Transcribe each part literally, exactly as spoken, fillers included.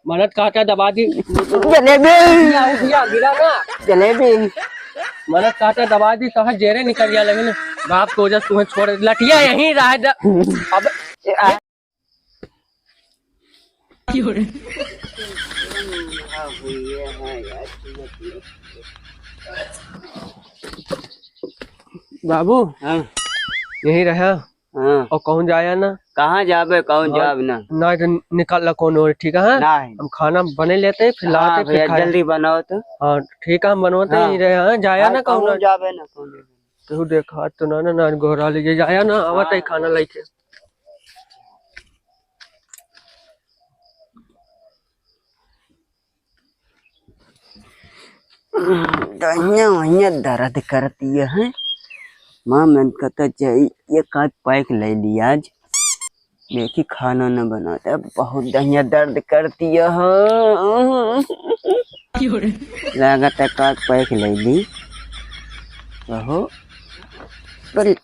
मरद काटा दबा दी। जलेबी। भैया, भैया, गिरा ना। जलेबी। मरद काटा दबा दी, तो जेरे निकल गया, लेकिन बाप को वजह तुम्हें छोड़, लटिया यहीं रह जा। अब बाबू, हाँ। यहीं रहा। हाँ। और कहूँ जाया ना। कहाँ जाबे, कहूँ और जाब ना। ना तो निकल ला कौन और, ठीक है? हाँ? नहीं। हम खाना बने लेते हैं, फिर हाँ लाते, फिर भैया, खाए। जल्दी बनाओ तो। हाँ, ठीक है, हम बनवाते हाँ। ही रहे हैं, जाया हाँ, ना कहूँ कहूँ ना। जाबे ना, कहूँ जाबे। केहू देखा तो ना, ना, ना, गोहरा ले जाया ना, आवत है हाँ। खाना लेके। दहिया वहिया दर्द करती है। माँ, मन कहता जाई, एक आध पैक ले ली आज। देखी खाना न बनाते, बहुत दहिया दर्द करती है। लागत है एक आध पैक ले ली। कहो, पर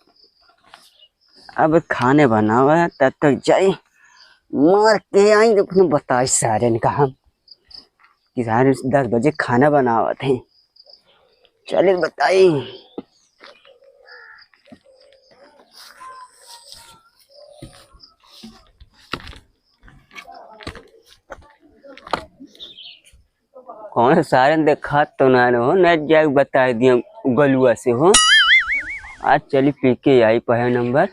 अब खाने बनावा है, तब तक जाई, मार के आई, अपने बताई सारे इनका हम। कि सारे दस बजे खाना बनावत हैं। चले बताई। कौन सारे देखात तो ना रहो, न जाए बताई दिया गलुआ से हो। आज चली पी के आई पहला नंबर।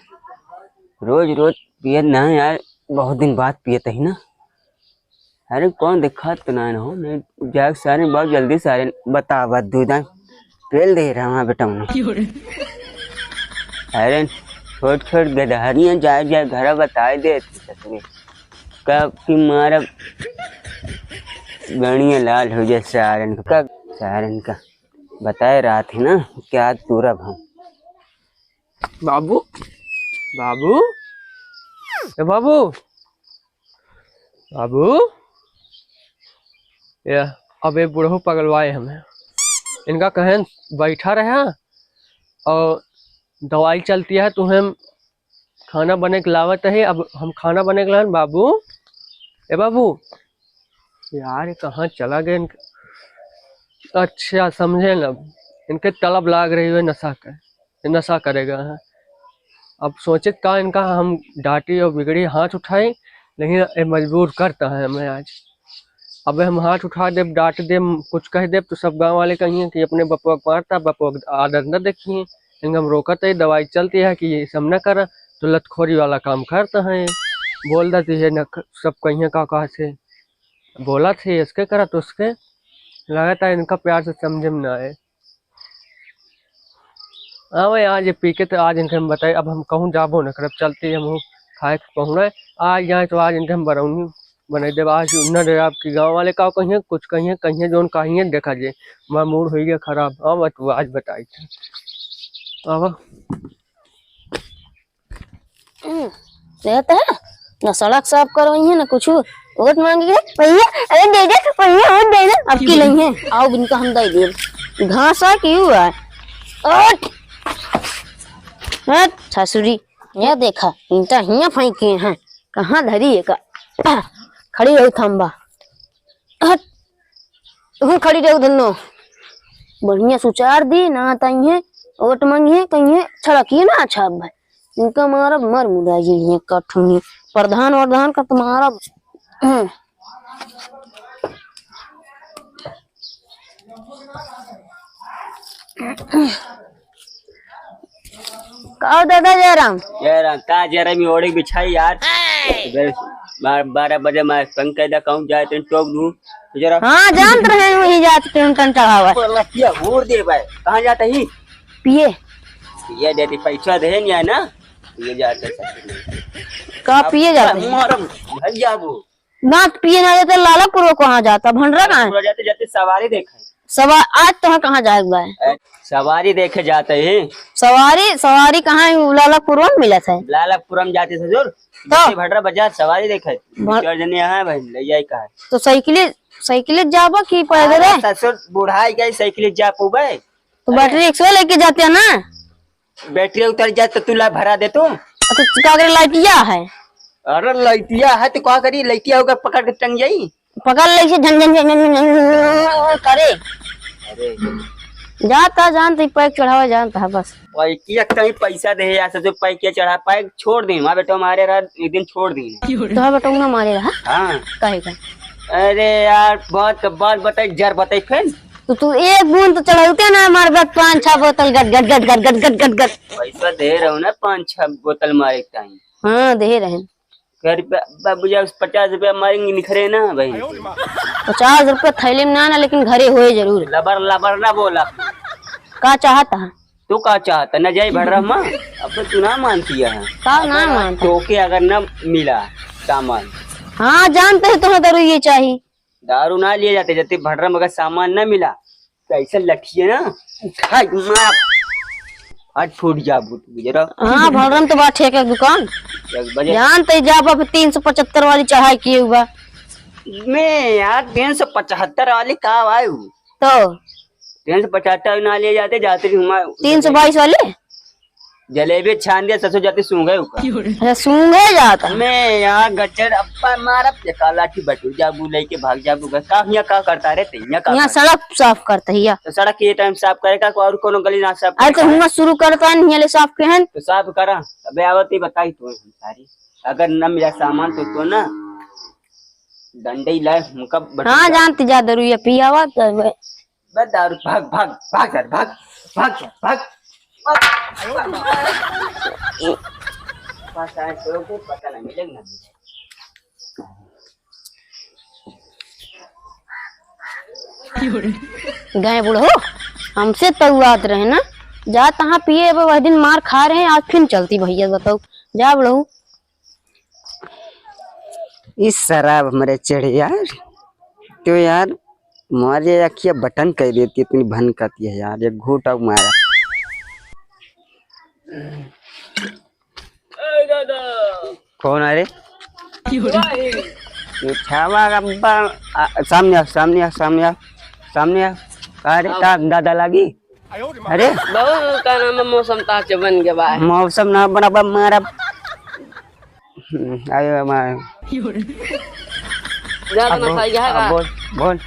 रोज रोज पियत ना यार, बहुत दिन बाद पियत ही ना। अरे कौन देखत तो ना हो, नहीं जाए सारे बहुत जल्दी सारे बतावा दू दान पेल दे रहा हूँ बेटा उन्हें। अरे छोट छोट गदहरियाँ जाए जाए घर बताए दे ससुरे। कब की मारब गणिया लाल हो जाए सारन का, कब सारन का बताए रहा थे ना क्या तुरब हम। बाबू, बाबू, ए बाबू, बाबू, ये अब ये बुढ़ऊ पगलवाए हमें। इनका कहें बैठा रहा और दवाई चलती है, तुम्हें खाना बने के लावत है। अब हम खाना बने के लावन बाबू, ए बाबू, यार, ये कहाँ चला गए इनके? अच्छा, समझे न, इनके तलब लाग रही है नशा के, ये नशा करेगा है। अब सोचे का इनका हम डांटी और बिगड़ी, हाथ उठाई, लेकिन ये मजबूर करता है हमें आज। अब हम हाथ उठा देब, डांट देब, कुछ कह देब तो सब गाँव वाले कहिए कि अपने बपुआ के मारता, बपुआ के आदत न देखिए। लेकिन हम रोकत है, दवाई चलती है कि ये सब न करा, तो लतखोरी वाला काम करता है, बोल देती है न, सब कहिए का कहा से। बोला थे इसके करा तो उसके, लगातार इनका प्यार से समझे में ना आए। हाँ भाई, आज ये पी के तो आज इनके हम बताए, अब हम कहूँ जाबो न करब, चलते हम खाए के पहुना है। आज जाए तो आज इनके हम बरौनी बनाई देब। आज न डरे आपकी गाँव वाले का कहिए, कुछ कहिए, कहिए जोन कहिए, देखा जे। मैं मूड हो गया खराब। हाँ भाई, तू आज बताई थे। अब हम्म, देखत है, ना सड़क साफ करवइहे, ना कुछु। वोट मांगे के, "भैया, अरे दे दे, भैया, वोट दे दे।" अब की लइहे, आओ, इनका हम दे देब। घास है कि ऊ है? ओट! हट, ससुरी, ये देखा, ईंटा हियां फेंके हैं, कहाँ धरी है का? खड़ी रही थम्बा। हट, तू खड़ी रहो धन्नो। बढ़िया सुचार दी, ना तइहे, वोट मंगिहे, कहिए, "छड़किए ना अच्छा अब भाई।" इनका मारब, मर मुदा जी, ये कठुनी। प्रधान वरधान का तुम्हारा, हम्म। का हो दादा जयराम? जयराम, का जयराम, ये ओढ़ी बिछाई यार। सुबह बार-, बारह बजे मैं तंग कर दिया, कहूँ जाए तो टोक दूँ। जरा हाँ, जानत रहे हैं, वही जात टेंशन चढ़ावा। बोला, क्या होर दे भाई, कहाँ जाता ही? पिए। पिए देती, पैसा दे नहीं है ना, पिए जाते सब। का अब पिए जाते हैं? मारम, भाग जाबो। ना पिए ना जाते, लालकपुर कहाँ जाता? भंडरा कहाँ है? पूरा जाते जाते सवारी देखे। सवा-, आज तो कहाँ जाए के बा? ए, सवारी देखे जाते ही। सवारी, सवारी कहाँ है? लालकपुर में मिलत है। लालकपुर में जाते ससुर, तो? जाते भंडरा बाजार सवारी देखे। भं- दो चार जने यहाँ है भाई, ले जाए कहाँ? तो साइकिल, साइकिल जाबा कि पैदल अरे है? ससुर, बुढ़ाई गई, साइकिल जा पूबे? तो अरे। बैटरी रिक्शा लेके जाते हैं ना। बैटरी उतर जाए तो तू ला भरा दे तू। अच्छा, का करे, लाइटिया है? अरे लाइटिया है तो का करी, लाइटिया होकर पकड़ के टंग जाई। पकड़ ले इसे, झन, झन, झन, झन, झन, झन करे। अरे। जाता, जानता ही, पैक चढ़ावा जानता है बस। पैकिया कहीं पैसा दे यार, सब पैकिया चढ़ा, पैक छोड़ दी। हमारा बेटा मारे रहा, एक दिन छोड़ दी। तोहरा बेटा ना मारे रहा? हाँ। काहे का? अरे यार, बहुत, बहुत बताई, जर बताई फिर। तो तू एक बूंद तो चढ़ौते ना, मार बस पाँच छह बोतल गट, गट, गट। पैसा दे रहो ना, पाँच छह बोतल मारे के टाइम। हाँ, दे रहे। घर पे बाबूजी, पचास रुपया मारेंगे, निखरे ना भाई। पचास रुपया थैली में ना, ना, लेकिन घरे होए जरूर। लबर लबर ना बोला। का चाहता है? तू का चाहता? न जाई भड़रम। अब तो तू ना मानती है। का ना अगर मानता? तोके अगर ना मिला सामान। हाँ, जानते हैं तुम्हें दारू ये चाहिए। दारू ना लिए जाते, जब भड़रम अगर सामान ना मिला, तो ऐसे लठिए ना, उठाई मार, फट फूट जाबू तू, जरा। हाँ, भड़रम तो बा ठेके के दुकान। एक बजे। जानते ही जाब, अब तीन सौ पचहत्तर वाली चढ़ाई किए हुआ। मैं यार, तीन सौ पचहत्तर वाली का आयु? तो? तीन सौ पचहत्तर ना लिए जाते, जाते भी हुआ। तीन सौ बाईस वाले? जलेबी छान दिया, ससुर जाते सूंघ गए ऊपर। अच्छा, सूंघ गए जाता। मैं यहाँ गच्चर अब्बा मारब, ते का लाठी बटू जाबू, लेके भाग जाबू घर। का हियाँ का करता रे ते, हियाँ का यहाँ करता? सड़क साफ करता हिया। तो सड़क के टाइम साफ करे का, और कोनो गली ना साफ अरे करे तो का? हुआं शुरू करता है, हियाँ ले साफ के हन। तो साफ करा, अबे आवत ही बताई तू हम सारी। अगर न मिला सामान तो, तो ना डंडे ही लाए, हमका बटू हाँ, जाबू। जानती जा दरुइया पियावा, तो बस दारू, भाग, भाग, भाग यार, भाग, भाग यार, भाग। पास आए तो को पता ना मिले ना मिले। गए बूढ़ो, हमसे तउआत रहे ना, जा तहाँ पिए, अब वह दिन मार खा रहे हैं, आज फिर चलती भैया, बताओ, जा बूढ़ो। ई शराब हमरे चढ़े यार, तो यार मारे अखिया बटन कर देती, इतनी भनकती है यार, एक घूंट और मारा। कौन है रे? ये छावा अब्बा, आ, सामने आ, सामने आ, सामने आ, सामने आ। का रे, का दादा लागी? अरे बाबू, का नाम है, मौसम ताचे बन के बा। मौसम ना बना बा, मारा। हम्म, आयो, मारा। ज्यादा अब नशा बोल, है अब का? बोल, बोल।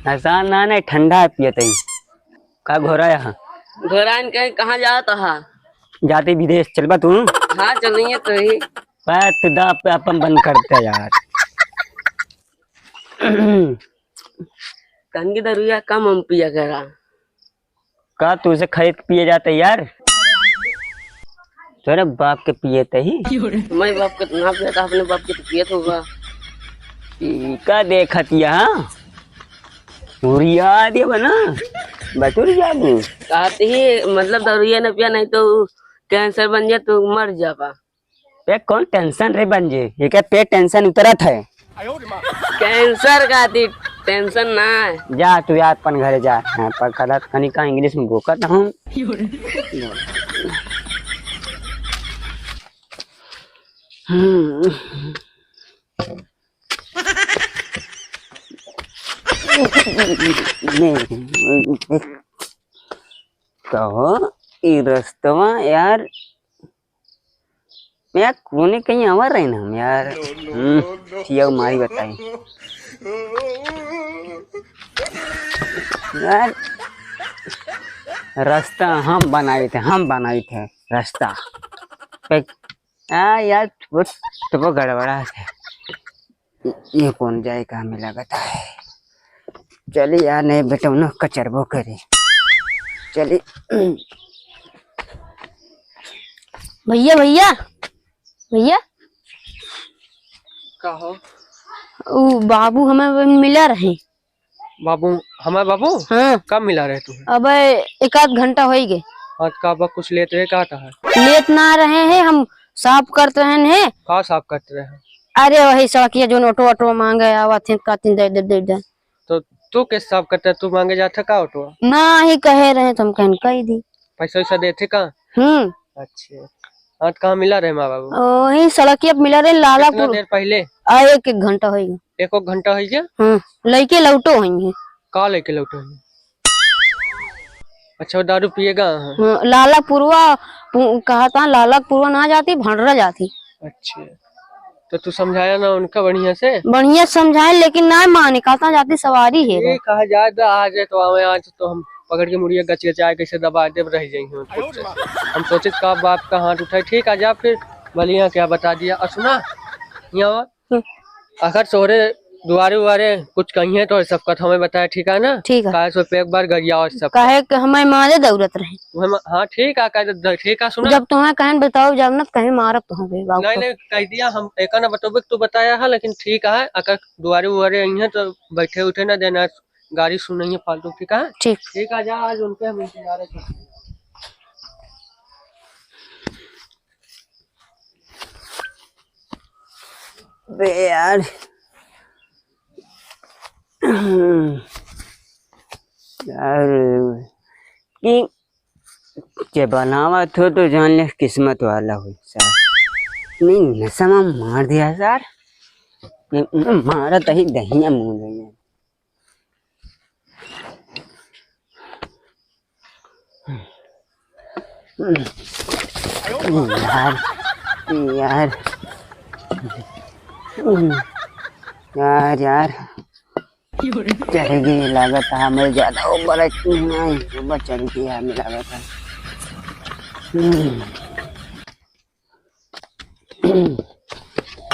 नशा ना, नहीं, ठंडा पियत ही। का घोरा यहाँ? घोरा इनके कहाँ जात हा? जाते विदेश, चलबा तू? हाँ, चलेंगे तो ही। बात तो दा पे अपन बंद करते यार। तन की दरुइया कम हम पिया करा। का तुझे खरीद के पिए जाते यार? तोरे बाप के पिए ते ही। मैं बाप के तो ना पिया था, अपने बाप के तो पिए होगा। ई का देखत यहाँ? उरिया दिया बना, बटुर जाबू। कहते ही मतलब दरुइया न पिया, नहीं तो कैंसर बन जाए तो मर जाबा। पे कौन टेंशन रे बन जे, ये क्या पे टेंशन उतरत है? कैंसर का थी, टेंशन ना है। जा तू यार अपन घरे जा, यहाँ पर कदा कनी का इंग्लिश में बोकत हूँ। हम्म। कहो, ई रस्तवा यार, मैं कोने कहीं आवा रहे ना हम यार। हम्म, थिया मारी बताई। यार, रास्ता हम बनाए थे, हम बनाए थे रास्ता। पे-, आ यार, वो तो वो गड़बड़ा है। ये कौन जाए, कहाँ में लगता है? चली यार, नहीं बेटा, उन्हें कचरबो करी। चली। भैया, भैया, भैया। का हो? उ बाबू हमें मिला रहे। बाबू, हमारे बाबू? हाँ। कब मिला रहे तू? अबे एक आध घंटा होई गए। आज का बा कुछ लेत रहे, का था? लेत ना रहे हैं, हम साफ करत रहे हैं। का साफ करत रहे हैं? अरे वही सड़किया जोन ऑटो, ऑटो मांगे आवत हैं, का तीन दे, दे, दे, दे। तो तू कैसे साफ करता है? तू मांगे जाता का ऑटो? ना ही कहे रहे तो हम कहन कह दी। पैसा वैसा देते का? हम्म। अच्छा। हाँ, तो कहाँ मिला रहे माँ बाबू? वही सड़किया पे मिला रहे, कितना लालापुर। देर पहले? आ, एक, एक घंटा होई गया। एक, एक घंटा होई गया? हाँ, लइके लौटो होई है। का लइके लौटो होई? अच्छा, वो दारू पिएगा? हाँ, लालापुरवा, पु-, कहा था लालापुरवा ना जाती, भंडरा जाती। अच्छा। तो तू समझाया ना उनका बढ़िया से? बढ़िया समझाए, लेकिन ना माने, कहता जाती सवारी है। ठीक है, जा द, आ जाए तो आवे, आज तो हम पकड़ के मुड़िया गच गचाए कैसे दबा देब, रह जाई हम खुद से। हम सोचित का बाप का हाथ उठाए। ठीक है, जा फिर, बलिया क्या बता दिया। और सुना, यहाँ आवा। हम्म। अगर तोहरे दुआरे उआरे कुछ कहिए तो सब कथा हमें बताए, ठीक है ना? ठीक है। काहे सो पे एक बार गरिया और सब। काहे कि हमें मारे दौड़त रहे। तुम्हें मा-, हाँ, ठीक है, कह दे, ठीक है, सुना। जब तुम्हें कहन बताओ, जब न कहीं मारब तो हमें बाबू नहीं, का। नहीं, कह दिया हम, एक ना बतौबे, तू बताया है, लेकिन ठीक है, अगर दुआरे उआरे आई हैं तो बैठे उठे ना देना, गाड़ी सुनाइए फालतू, ठीक है? ठीक। ठीक है, जा, आज उनके हम इंतजार करते हैं। बे यार, यार, कि के बनावत हो तो जान ले किस्मत वाला हो सार। नहीं, नशा में मार दिया सार। ये मारा तही दहिया मुंह दहिया। यार, यार, यार, यार, चढ़ गई लागत है, हमें ज्यादा ऊपर नहीं, ऊपर चढ़ गई है, हमें लागत है।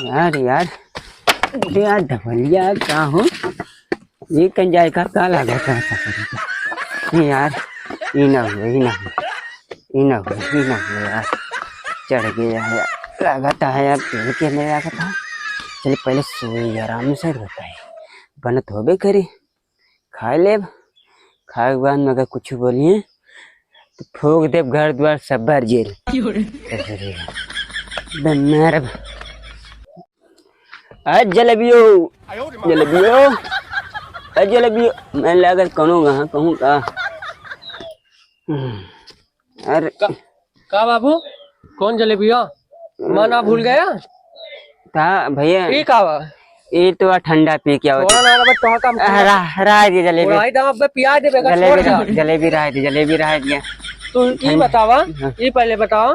यार, यार, अरे यार, ढबलिया का हो? ये कहीं जाए का, का लागत है? ये यार, ये ना हो, ये ना हो, ये ना हो, ये ना हो यार, चढ़ गया है यार, लागत है यार, पेड़ के अंदर लागत है। चले पहले सोई आराम से, रोता है बनत होबे करे। खाए लेब, खाए के बाद में अगर कुछ बोलिए तो फूंक देब घर द्वार सब बार जेल। क्यों रे? अरे, बन्नर। अरे जलेबियो, जलेबियो, अरे जलेबियो, मैं लागत कौनो कहाँ कहूँ का। हम्म, अरे का, का बाबू? कौन जलेबिया? माँ ना भूल गया? का भैया? ई का बा? ई तो आ ठंडा पी के आवत। थोड़ा ना, बस तोहा काम आह, रह, रह दे जलेबी। उड़ाई दाम अबे पिया देबे का, जलेबी छोड़ रह, दे। जलेबी रह दे, जलेबी रह दे। तू ई ठंडा। बतावा, हाँ। ई पहले बतावा,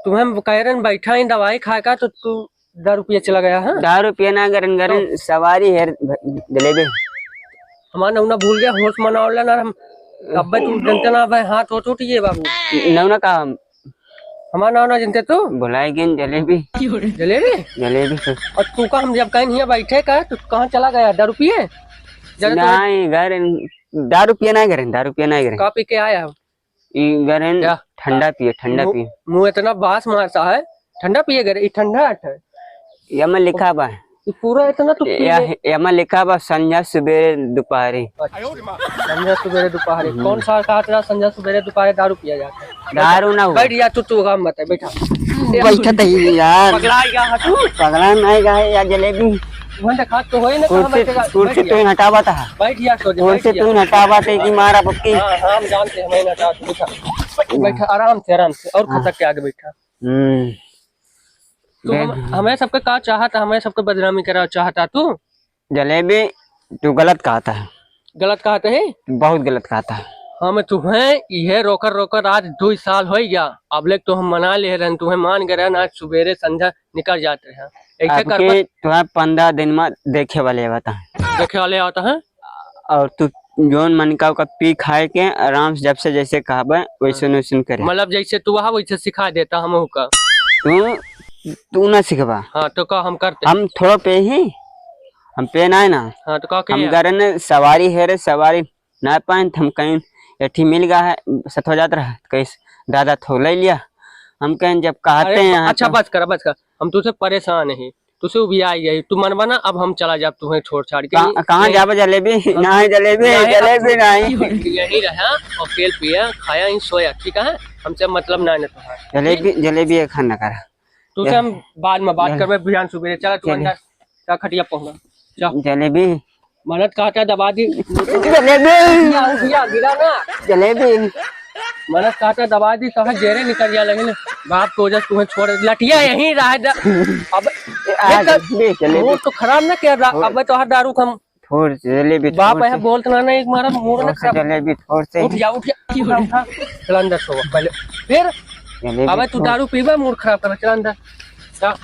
तुम्हें कह रहे हैं बैठा ही दवाई खाए का, तो तू दारू पिए चला गया, हाँ? दारू पिए ना, गरन, गरन, तो सवारी है, जलेबी। हमार नौना भूल गया, होश मनावला ना हम। अब्बे तू जनते ना भाई, हाथ होत उठिए बाबू। नौना का हम? हमार नौना जनते तू? भुलाए गेन जलेबी। जलेबी? जलेबी से। और तू का हम जब कहीं हियाँ बैठे का, तू कहाँ चला गया? दारू पिए? जरा तो नहीं, घर, दारू पिए नहीं, घर, दारू पिए नहीं, घर। का पी के आया? ई गरन क्या? ठंडा पिए, ठंडा मुँह, पिए। मुँह इतना बास मारता है, ठंडा पिए गरे, ई ठंडा है। यमा लिखा बा। ई पूरा इतना तो पी या, ले। यमा लिखा बा संझा सुबेरे दुपहरे। अच्छा, संझा सुबेरे दुपहरे। हम्म। कौन सा कहा था संझा सुबेरे दुपहरे दारू पिया जाता है? दारू ना हो। बैठ जा तू, तू काम बता, बैठा। बैठा तो ही यार। पगला गया है तू? पगला नहीं गया है यार जलेबी। वहाँ देखा तो होई ना, कहाँ कुर्सी, बैठेगा? कुर्सी बैठ तो जा। ही हटावा था। बैठ जा, सो जा, कुर्सी बैठ जा। तो ही हटावा थे कि मारा पक्की। हाँ, हाँ, हम जानते हैं, हमें ना चाहते। बैठा, बैठा, आराम से, आराम से। और हाँ। खटक के आगे बैठा। हम्म। तो हम, देख। हमें सबके का चाहता, हमें सबके बदनामी करा चाहता तू? जलेबी, तू गलत कहता है। गलत कहते हैं? बहुत गलत कहता है। हम तुम्हें इहे रोकर रोकर आज दो साल हो गया। अब ले तो हम मना ले रहन, तुम्हें मान गए रहन, आज सुबेरे संझा निकल जाते हैं। ऐसे अब करबत के तुम्हें पंद्रह दिन में देखे वाले आवता है। देखे वाले आवता है? और तू जौन मन का ओका पी खाए के आराम से जब से जैसे कहबे वैसे हाँ। वैसे करे। मतलब जैसे तू वहा वैसे सिखा देता हमहू का। तू, तू ना सिखबा। हाँ, तो का हम करते? हम थोड़ो पे ही, हम पे ना है ना। हाँ, तो का के हम है? गरन सवारी है रे, सवारी ना पाए, तो हम कहीं एठी मिल गया है, सत हो जात रहा, कहीं दादा थो ले लिया। हम कहें जब कहते अरे, हैं यहाँ अच्छा, तो बस कर, बस कर, हम तुझसे परेशान ही, तुझसे उबिया गई, तू मन बना, अब हम चला जाब तुम्हें छोड़ छाड़ के। कहाँ, कहीं कहाँ जाबे जलेबी? हम नहीं जलेबी, नहीं, जलेबी अब नहीं। यहीं रहा, अकेल पिया, खाया ही सोया, ठीक है? हमसे मतलब ना है तुम्हारा। जलेबी, जलेबी एक खाना करा। तुझसे हम बाद में बात जल- करबे, बिहान सुबेरे। चला तू जले- अंदर, जा खटिया पहुंचा। जा। जलेबी। मनत कहता दबा दी। जलेबी। या, या, गिरा ना। जलेबी। मनत कहता दबा दी, कहाँ जेरे निकल जा लगे ना। बाप को वजह से तुम्हें छोड़, लटिया यहीं रह जा। अब आ, देख, देख, जलेबी। मूड तो खराब ना कर रहा। छोड़। अब तो हर दारू कम। थोड़ जलेबी, बाप थोड़ है से। बोलत ना, ना, एक मारा मूड ना थोड़ से खराब। जलेबी, थोड़ से। उठ जा, उठ जा, उठा, उठा। चला अंदर सो पहले। फिर? जलेबी, अबे तू थोड़। दारू पीबा, मूड खराब कर, चला अंदर। जा।